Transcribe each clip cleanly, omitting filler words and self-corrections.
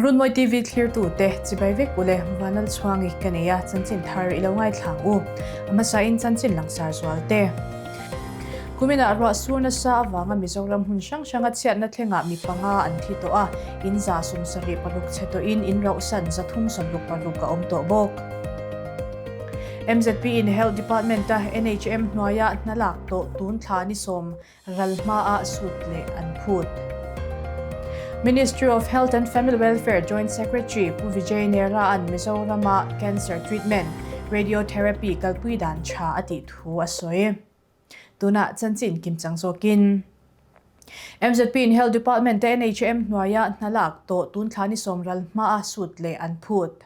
Runmawi TV thlirtute chibai vek ule Vanal Chhuangi ka nei a, chanchin thar i lo ngaithlang u. A hmasain chanchin langsar zual te. Kuminah ruah sur nasa avanga Mizoram hmun hrang hranga chhiatna thlengah mi panga an thi tawh a, in 76 chhe tawhin in rauhsan 366 a awm tawh bawk. MZP in Health Department-a NHM hnuaia hna lak tawh tun thla ni sawm ral hmaah sut leh an phut. Ministry of Health and Family Welfare Joint Secretary Pu Vijay Nehra-a'n Mizorama Cancer Treatment, Radiotherapy kalpui dan tha a tih thu a sawi. Tunah chanchin kimchang zawkin MZP in Health Department te NHM hnuaia hna lak tawh tun thla ni sawm ral hmaa sut leh an phut.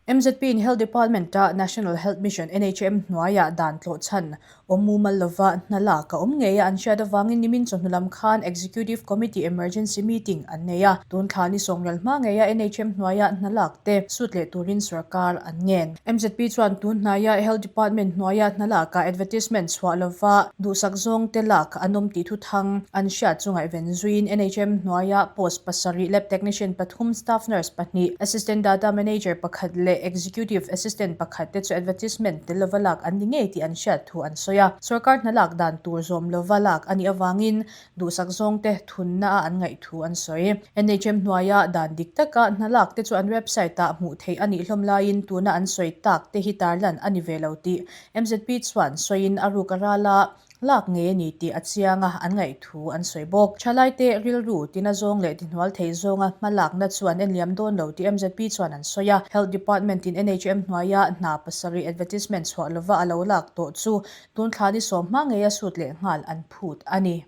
MZP in Health Department a National Health Mission, NHM, hnuaiah dan tlawh chhan awm mumal lova hna lak a awm ngei a an hriat avangin nimin chawhnu lam khan Executive Committee Emergency Meeting an nei a. Tun thla ni sawm ral hma ngeia NHM hnuaia hna lak te sut leh turin sorkar an ngen. MZP chuan tun hnaia Health Department hnuaia hna laka advertisement chhuah lova duhsak zawng te lak an awm tih thuthang an hriat chu ngaihven zuiin NHM hnuaia post pasarih lab technician pathum, staff nurse pahnih, assistant data manager pakhat leh executive assistant pakhat te chu advertisement tel lova lak an ni ngei tih an hriat thu an sawi a. Sorkar hna lak dan tur zawm lova lak a nih avangin duhsak zawng te thunna a an ngaih thu an sawi. NHM hnuaia dan dik taka hna lak te chu an website ah hmuh theih a nih hlawm laiin tuna an sawi tak te hi tarlan a ni ve lo tih MZP chuan sawiin a ruk a ral a. Lak ngei a ni tih a chiang a, an ngaih thu an sawi bawk. Thalaite rilru tina zawng leh tihnual thei zawnga hma lakna chu an enliam dawn lo tih MZP chuan an sawi a. Health Department in NHM hnuaia hna pasarih advertisement chhuah lova a lo lak tawh chu tun thla ni sawm hma ngeia sut leh nghal an phut a ni.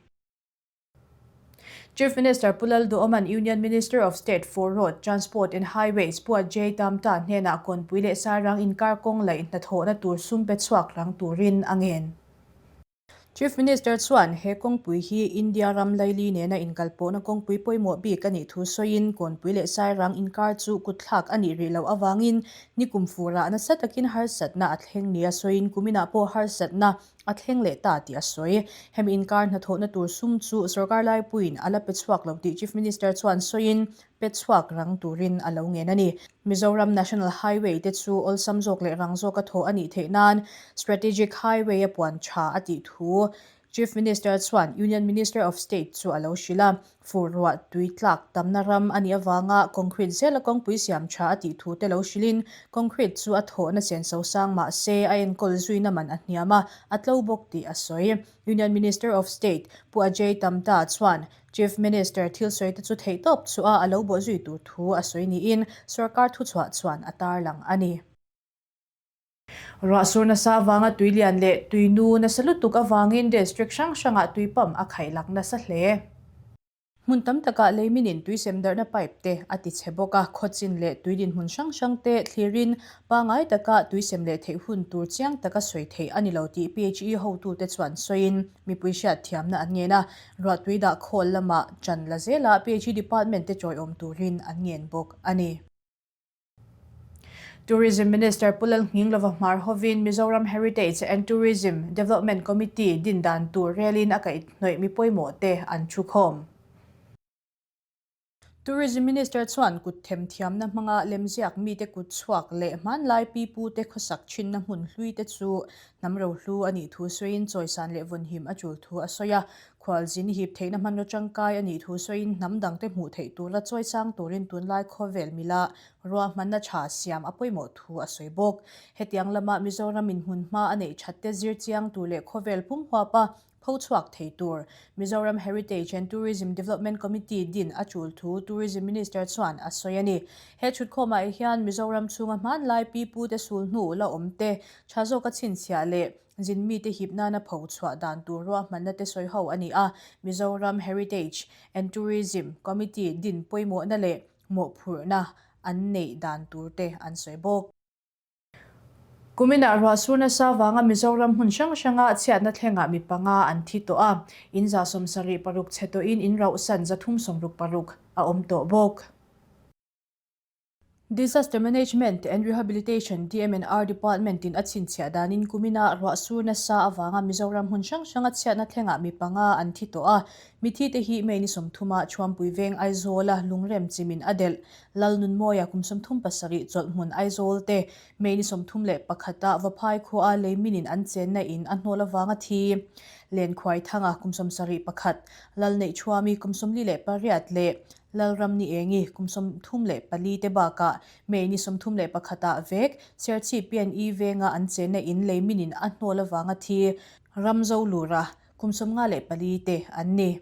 Chief Minister Pu Lalduhawma'n Union Minister of State for Road, Transport and Highways Pu Ajay Tamta hnenah Kawnpui leh Sairang inkar kawng laih hnathawhna tur sum pe chhuak rang turin a ngen. Chief Minister chuan he kawngpui hi India ram laili nena inkalpawhna kawngpui pawimawh bik a nih thu sawiin Kawnpui leh Sairang inkar chu kutthlak a nih rih loh avangin nikum furah nasa takin harsatna a thleng nia sawiin kuminah pawh harsatna a thleng leh ta tih a sawi. Hemi inkar hnathawhna tur sum chu sorkar laipuiin a la pe chhuak lo tih Chief Minister chuan sawiin pe chhuak rang turin a lo ngen a ni. Mizoram National Highway te chu awlsam zawk leh rang zawka thawh a nih theih nan Strategic Highway a puan tha a tih thu Chief Minister chuan Union Minister of State chu a lo hrilh a. Fur ruah tui tlak tamna ram a nih avanga concrete zela kawngpui siam tha a tih thu te lo hrilhin concrete chu a thawhna senso sang mah se a enkawl zuina man a hniam a, a tlo bawk tih a sawi. Union Minister of State Pu Ajay Tamta chuan Chief Minister thil sawi te chu theihtawp chhuah a lo bawh zui tur thu a sawi niin sorkar thuchhuah chuan a tarlang a ni. Ruah sur nasa avanga tui lian leh tui nu nasa lutuk avangin district hrang hrangah tui pump a khaihlak nasa hle. Hmun tam takah leiminin tui sem darhna pipe te a ti chhe bawk a, khawchin leh tui dinhmun hrang hrang te thlirin pangai taka tui sem leh theih hun tur chiang taka sawi theih a ni lo tih PHE hotute chuan sawiin mipui hriatthiamna an ngen a, ruahtui dah khawl lamah ṭan la zela PHE department te chawiawm turin an ngen bawk a ni. Tourism Minister Pu Lalnghinglova hmar hovin Mizoram Heritage and Tourism Development Committee din dan tur relin a kaihhnawih mi pawimawh te an thu khawm. Tourism Minister chuan kut themthiamna hmanga lemziak mite kut chhuak leh hmanlai pipu te khawsak thinna hmun hlui te chu hnam rohlu a nih thu sawiin chawisan leh vawnhim a tul thu a sawi a. Khualzin hip theihna hmanraw tangkai a nih thu sawiin hnam dangte hmuh theih tura chawisang turin tunlai khawvel mila ruahmanna tha siam a pawimawh thu a sawi bawk. Hetiang lama Mizoram in hmunhma a neih that te zir chiang tur leh khawvel pum huapa pho chhuak thei tur Mizoram Heritage and Tourism Development Committee din a tul thu Tourism Minister chuan a sawi a ni. He thutkhawmah hian Mizoram chhunga hmanlai pipute sulhnu la awm te tha zawka chhinchhiah leh Zin mite hip nana pho chhuah dan tur ruahmanna te sawi ho a ni a, Mizoram Heritage and Tourism Committee din pawimawhna leh mawhphurhna an neih dan tur te an sawi bawk. Kuminah ruah sur nasa vanga Mizoram hmun hrang hranga chhiatna thlengah mi panga an thi tawh a, in 76 chhe tawhin in rauhsan 366 a awm tawh bawk. Disaster Management and Rehabilitation, DMNR, Department-in a chhinchhiah danin kumina ruah sur nasa avanga Mizoram hmun hrang hranga chhiatna thlengah mi panga an thi tawh a. Mithi te hi May ni sawmthuma Chhuampui veng Aizawla lungrem chimin a delh. Lalnunmawia kum 37 chawlhhmun Aizawl te May ni 31 ah Vaphai khua leiminin an chenna in a hnawl avanga thi. Lenkhuaithanga kum 71, Lalneihchhuami kum 48 leh Lalram ni engi kum 34 te bakah May ni 31 ah vek Serchhip PNE venga an chenna in leiminin a hnawl avanga thi Ramzo Lura kum 54 te an ni.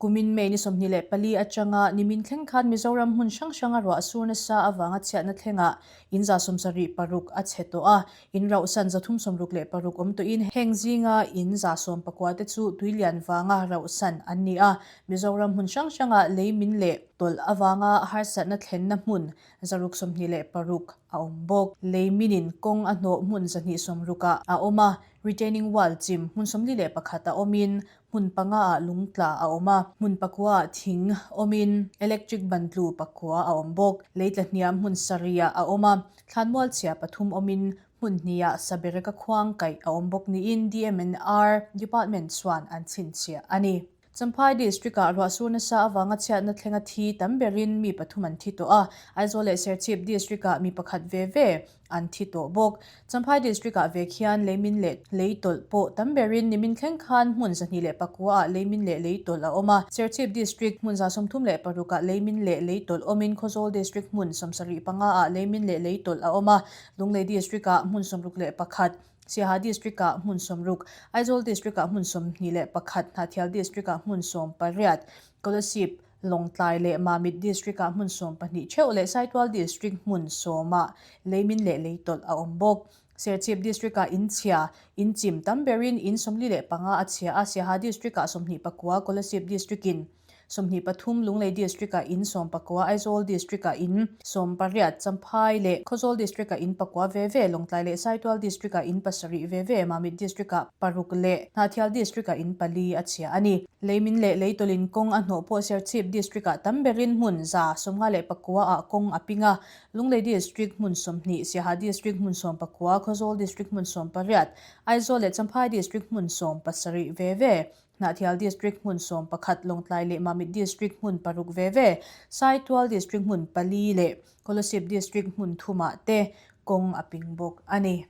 Kumin May ni 24 atanga nimin thleng khan Mizoram hmun hrang hranga ruah sur nasa avanga chhiatna thlengah in 76 a chhe tawh a, in rauhsan 366 awm tawhin heng zinga in 19 te chu tuilian vanga rauhsan an ni a. Mizoram hmun hrang hranga lei min leh tawlh avanga harsatna thlenna hmun 626 a awm bawk. Lei minin kawng a hnawh hmun 260 ah a awm a, retaining wall chim hmun 41 a awmin Hmun panga ah lung tla a awm a, hmun pakua ah thing awmin electric ban tlu pakua a awm bawk. Lei tla hniam hmun sarih ah a awm a, thlanmual chhia pathum awmin hmun hnih ah sabereka khuang kaih a awm bawk niin DMNR Department chuan an chhinchhiah a ni. Champhai District ah ruahsur nasa avanga chhiatna thlenga thi tam berin mi pathum an thi tawh a, Aizawl leh Serchhip District ah mi pakhat ve ve an thi tawh bawk. Champhai District-ah vek hian leimin leh lei tawlh pawh tam berin nimin thleng khan hmun 209 ah leimin leh lei tawlh a awm a. Serchhip District hmun 36 ah leimin leh lei tawlh awmin Khawzawl District hmun 75 ah leimin leh lei tawlh a awm a. Lunglei District-ah hmun 61, Siaha District-ah hmun 60, Aizawl District-ah hmun 21, Hnahthial District-ah hmun 18, Kolasib Lawngtlai leh Mamit District-ah hmun 12 theuh leh Saitual District hmun 10 ah leimin leh leitawlh a awm bawk. Serchhip District-ah in chhia, in chim tam berin in 45 a chhia a, Siaha District-ah 29, Kolasib District-in 23, Lunglei District-ah in 19, Aizawl District-ah in 18, Champhai leh Khawzawl District-ah in pakua ve ve, Lawngtlai leh Saitual District-ah in pasarih ve ve, Mamit District-ah paruk leh Hnahthial District-ah in pali a chhia a ni. Leimin leh leitawlin kawng a hnawh pawh Serchhip District-ah tam berin hmun 59 ah kawng a ping a, Lunglei District hmun 20, Siaha District hmun 19, Khawzawl District hmun 18, Aizawl leh Champhai District hmun 17 ve ve, Hnahthial District hmun 11, Lawngtlai leh Mamit District hmun paruk ve ve, Saitual District hmun pali leh Kolasib District hmun thumah te kawng a ping bawk a ni.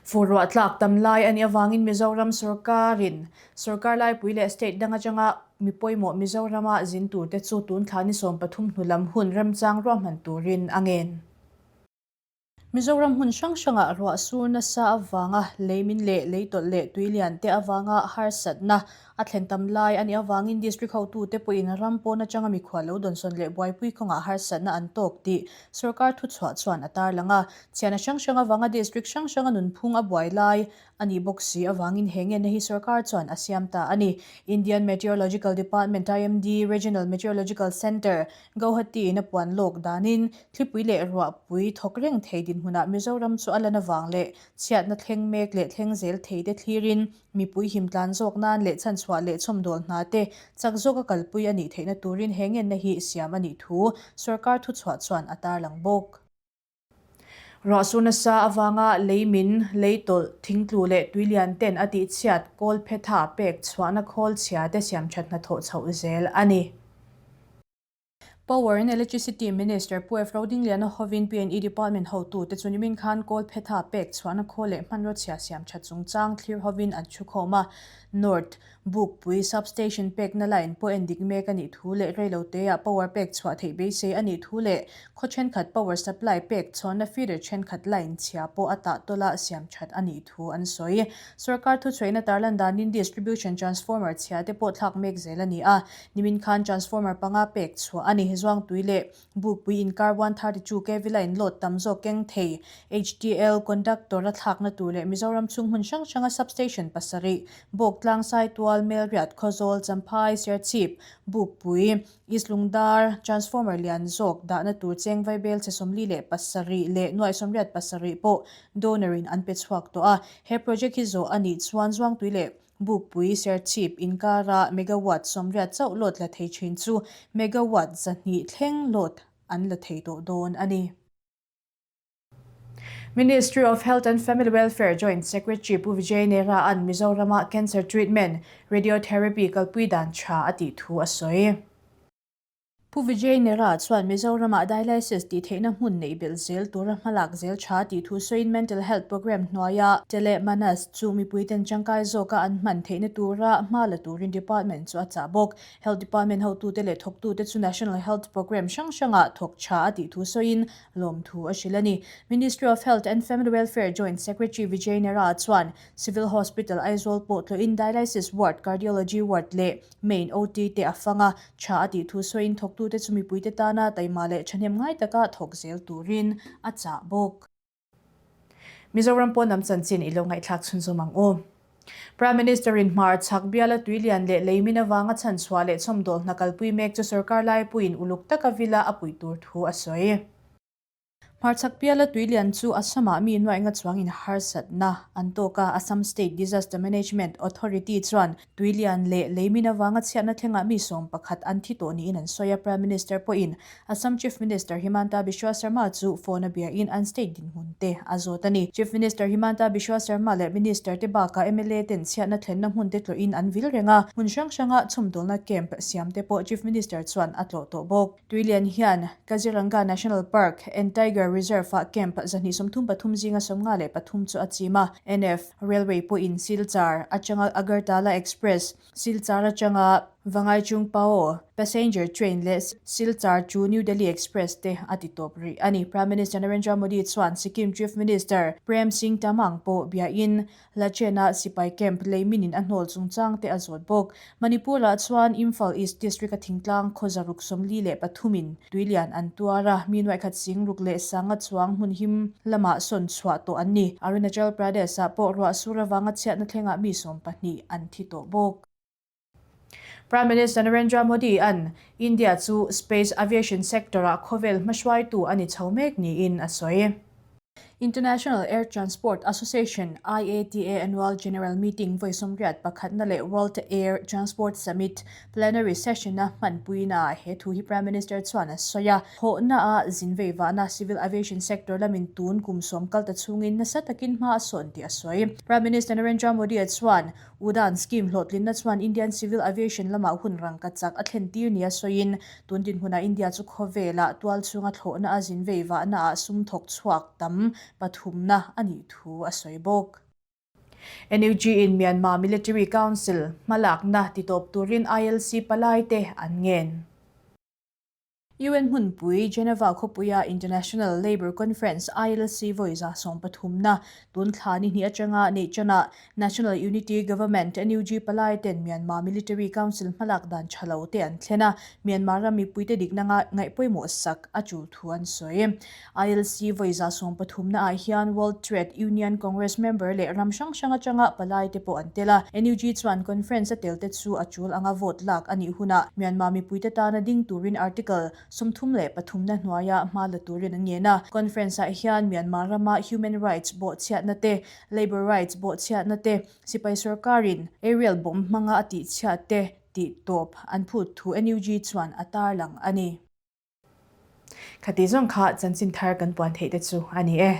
Fur ruah tlak tam lai a nih avangin Mizoram sorkarin sorkar laipui leh state dang atanga mi pawimawh Mizorama zin turte chu tun thla ni 13 hnu lam hun remchang ruahman turin a ngen. Mizoram hmun hrang hrangah ruah sur nasa avanga leimin leh leitawlh leh tuilian te avanga harsatna A thlen tam lai a nih avangin District hotute pawhin ram pawn atanga mikhual lo dawnsawn leh buaipui kawngah harsatna an tawk tih sorkar thuchhuah chuan a tarlang a. Chhiahna hrang hrang avanga District hrang hranga nunphung a buai lai a nih bawk si avangin he ngenna hi sorkar chuan a siam ta a ni. Indian Meteorological Department, IMD, Regional Meteorological Centre, Guwahati in a puan lawk danin thlipui leh ruahpui thawk reng thei dinhmunah Mizoram chu a lan avang leh chhiatna thleng mek leh thleng zel thei te thlirin Mipui himtlan zawk nan leh chhanchhuah leh chhawmdawl hna te chak zawka kalpui a nih theihna turin he ngenna hi siam a nih thu sorkar thuchhuah chuan a tarlang bawk. Ruahsur nasa avanga leimin, leitawlh, thingtlu leh tuilian ten a tihchhiat kawl phetha pek chhuahna khawl chhia te siamthat hnathawh chhoh zel a ni. Power and Electricity Minister Pu F. Rodingliana hovin PNE Department hotute chu nimin khan kawl phetha pek chhuahna khaw leh hmanraw chhia siam tha chungchang thlir hovin an thu khawm a. North Bukpui Sub-Station pekna line pawh en dik mek a nih thu leh reiloteah power pek chhuah theih beisei a nih thu leh khaw thenkhat power supply pek chhawnna feeder thenkhat line chhia pawh a tah tawla siam that a nih thu an sawi. Sorkar thuchhuahna tarlan danin distribution transformer chhia te pawh thlak mek zel a ni a. Nimin khan transformer panga pek chhuah a ni. Zuangtui leh Bukpui inkar 132 kv line load tam zawk keng thei HDL conductor a thlakna tur leh Mizoram chhung hmun hrang hranga substation pasarih, Bawktlang, Saitual, Melriat, Khawzawl, Champhai, Serchhip, Bukpui, East Lungdar, transformer lian zawk dahna tur cheng vaibel chhe 47 leh nuaih 87 pawh donor in an pe chhuak tawh a. He project hi zawh a nih chuan Zuangtui leh Bukpui Serchhip inkara megawatt 80 chauh load la thei thin chu megawatt 200 thleng load. an la thei tawh dawn a ni. Ministry of Health and Family Welfare Joint Secretary Pu Vijay Nehra-a'n Mizorama Cancer Treatment, Radiotherapy kalpui dan tha a tih thu a sawi. Pu Vijay Nehra chuan Mizoramah dialysis tih theihna hmun neih belh zel tura hmalak zel tha tih thu sawiin Mental Health Programme hnuaia Tele Manas chu mipuiten tangkai zawka an hman theihna tura hma la turin Department chu a chah bawk. Health Department hotute leh thawktute chu National Health Programme hrang hrangah thawk tha a tih thu sawiin lawmthu a hrilh a ni. Ministry of Health and Family Welfare Joint Secretary Vijay Nehra chuan Civil Hospital Aizawl pawh tlawhin Dialysis Ward, Cardiology Ward leh Main OT te a fang a, tha a tih thu sawiin thawktute chu mipuite tana taima leh thahnem ngai taka thawk zel turin a chah bawk. Mizoram pawn lam chanchin i lo ngaihthlak chhunzawm ang u. Prime Minister-in hmar chhak biala tuilian leh leimin avanga chhanchhuah leh chhawmdawl hna kalpui mek chu sorkar laipuiin uluk taka vila a puih tur thu a sawi. Hmarchhak biala tuilian chu Assam-ah mi nuaih nga chuangin harsatna an tawk a, Assam State Disaster Management Authority chuan tuilian leh leimin avanga chhiatna thlengah mi 11 an thi tawh niin an sawi a, Prime Minister pawhin Assam Chief Minister Himanta Biswa Sarma chu phone a biain an state dinhmun te a zawt a ni. Chief Minister Himanta Biswa Sarma leh Minister te bakah mla ten chhiatna thlenna hmun te tlawhin an vil reng a, hmun hrang hranga chhawmdawlna camp siam te pawh Chief Minister chuan a tlawh tawh bawk. Tuilian hian Kaziranga National Park and Tiger Reserve-ah camp 233 zinga 53 chu a chim a, NF Railway pawhin Silchar atanga Agartala Express, Silchar atanga Vangaichung Pao passenger train leh Silchar to New Delhi Express te a ti tawp rih a ni. Prime Minister Narendra Modi chuan Sikkim Chief Minister Prem Singh Tamang pawh biain Lachena sipai camp lei minin a hnawl chungchang te a zawt bawk. Manipur-ah chuan Imphal East District-a thingtlang khaw zaruk 43 in tuilian an tuar a, mi nuaihkhat sing ruk leh sanga chuang hmun him lamah sawn chhuah tawh an ni. Arunachal Pradesh-ah pawh ruah sur avanga chhiatna thlengah mi 12 an thi tawh bawk. Prime Minister Narendra Modi an India chu space aviation sector-ah khawvel hmahruaitu a ni chho mek niin a sawi. International Air Transport Association, IATA, Annual General Meeting vawi 81 na leh World Air Transport Summit Plenary Session-a hmanpuinaah he thu hi Prime Minister chuan a sawi a. Thawhnaah zin vei vahna civil aviation sector lamin tun kum sawm kal ta chhungin nasa takin hma a sawn tih a sawi. Prime Minister Narendra Modi-a chuan Udan scheme hlawhtlinna chuan Indian civil aviation lamah hun rangka chak a thlen tir nia sawiin tun dinhmunah India chu khawvelah tual chhunga thlawhna a zin vei vahnaah sum thawk chhuak tam pathumna a nih thu a sawi bawk. NUG in Myanmar Military Council hmalakna titawp turin ILC palaite an ngen. UN hmunpui Geneva khawpuia International Labour Conference, ILC, vawi 13 na tun thla ni hnih atanga neih chanah National Unity Government, NUG, palai ten Myanmar Military Council hmalak dan tha lo te an thlen a, Myanmar ram mipuite dikna ngaih pawimawh sak a tul thu an sawi. ILC vawi 13 na ah hian World Trade Union Congress member leh ram hrang hrang atanga palai te pawh an tel a. NUG chuan conference a tel te chu a tul anga vote lak a nih hunah Myanmar mipuite tana ding turin Article 33 na hnuaia hma la turin an ngen a. Conference ah hian Myanmar rama human rights bawhchhiatna te, labour rights bawhchhiatna te, sipai sorkarin aerial bomb hmanga a tihchhiat te tih tawp an phut thu NUG chuan a tarlang a ni. Khati zawng kha chanchin thar kan puan theih te chu a ni e.